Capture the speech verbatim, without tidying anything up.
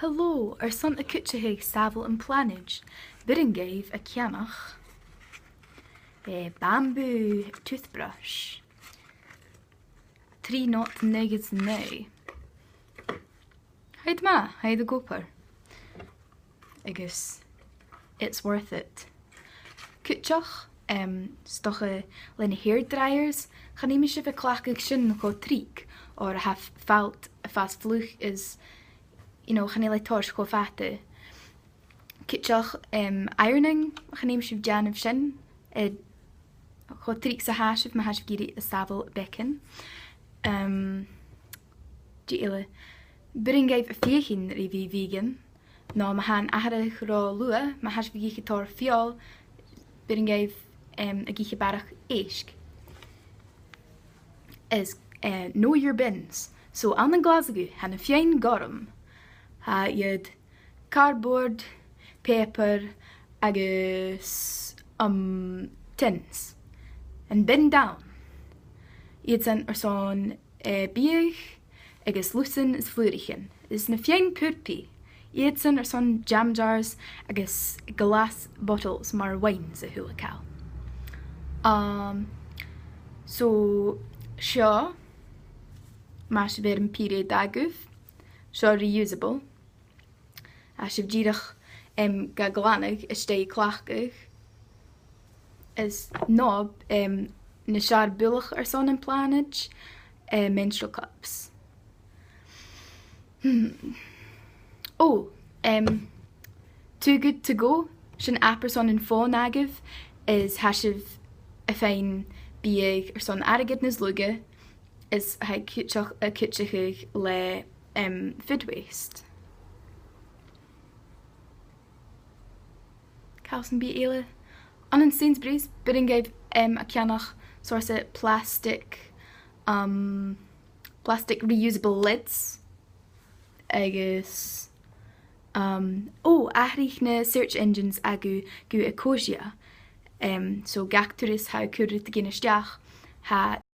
Hello, airson a' cuideachadh sàbhaladh am planaid, b' urrainn dhuibh a' ceannach, eh, bamboo toothbrush. Trì not naochad 's a naoi. Tha iad math, tha iad gu h-obair. Agus it's worth it. Cuideachd, em, 's dòcha leis na hairdryers, chan fheum sibh a chleachdadh sin cho tric, oir tha f-, falt a' fàs fliuch is, you know, chan eil e a' toirt cho fada. Cuideachd, em, ironing, chan fheum sibh dèanamh sin, eh, cho tric 's a tha sibh, ma tha sibh ag iarraidh sàbhaladh beagan. Em, dè eile, b' urrainn dhuibh feuchainn ri bhith vegan, no ma tha an atharrachadh ro luath, ma tha sibh ag ithe tòrr feòil, b' urrainn dhuibh, em, ag ithe barrachd èisg. Is, eh, know your bins. So, ann an Glaschu, tha na feadhainn gorm. Tha iad cardboard, pàipear agus, um, tins. An bin down. Iadsan airson, eh, biadh agus lusan is flùraichean. Is na feadhainn purpaidh. Iadsan airson jam jars agus glass bottles mar wine 's a h-uile càil. Um, so, seo, mas e ur period agaibh, seo reusable. Tha sibh dìreach, em, ga ghlanadh às dèidh cleachdadh. Is no, em, nas fheàrr buileach airson am planaid, eh, menstrual cups. Hmm. Oh, em, Too Good To Go, sin app airson am fòn agaibh, is tha sibh a' faighinn biadh airson airgead nas lugha, is tha e cuideachd, a' cuideachadh le, em, food waste. Càil sam bith eile? Ann an Sainsbury's, b' urrainn dhuibh, em, a' ceannach seòrsa plastic, um, plastic reusable lids. Agus, um, oh, atharraich na search engines agaibh gu Ecosia. Em, so gach turas tha thu a' cur rudeigin a-steach, tha